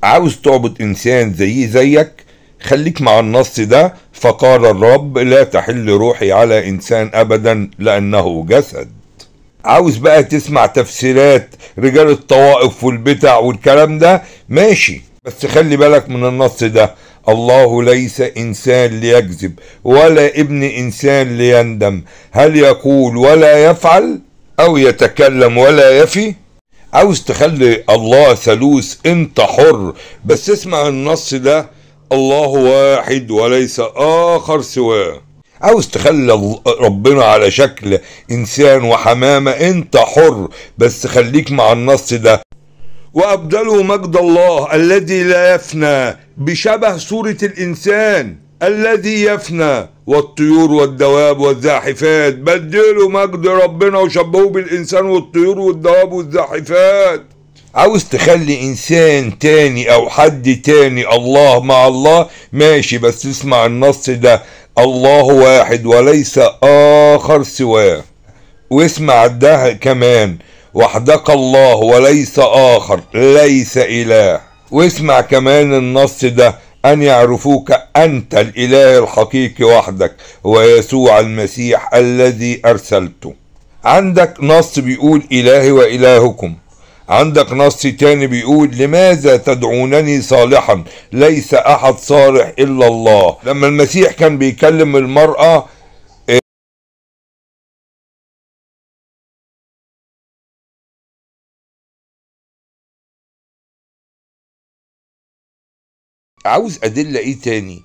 عاوز تعبد انسان زي زيك، خليك مع النص ده: فقال الرب لا تحل روحي على انسان ابدا لانه جسد. عاوز بقى تسمع تفسيرات رجال الطوائف والبتع والكلام ده، ماشي، بس خلي بالك من النص ده: الله ليس إنسان ليكذب ولا ابن إنسان ليندم، هل يقول ولا يفعل أو يتكلم ولا يفي؟ عاوز تخلي الله ثالوث، انت حر، بس اسمع النص ده: الله واحد وليس آخر سواه. عاوز تخلي ربنا على شكل إنسان وحمامة، انت حر، بس خليك مع النص ده: وأبدلوا مجد الله الذي لا يفنى بشبه صورة الإنسان الذي يفنى والطيور والدواب والزاحفات. بدلوا مجد ربنا وشبهوه بالإنسان والطيور والدواب والزاحفات. عاوز تخلي إنسان تاني أو حد تاني الله مع الله، ماشي، بس اسمع النص ده: الله واحد وليس آخر سواه. واسمع ده كمان: وحدك الله وليس آخر، ليس إله. واسمع كمان النص ده: أن يعرفوك أنت الإله الحقيقي وحدك ويسوع المسيح الذي أرسلته. عندك نص بيقول إلهي وإلهكم، عندك نص تاني بيقول لماذا تدعونني صالحا ليس أحد صالح إلا الله. لما المسيح كان بيكلم المرأة عاوز أدلة إيه تاني؟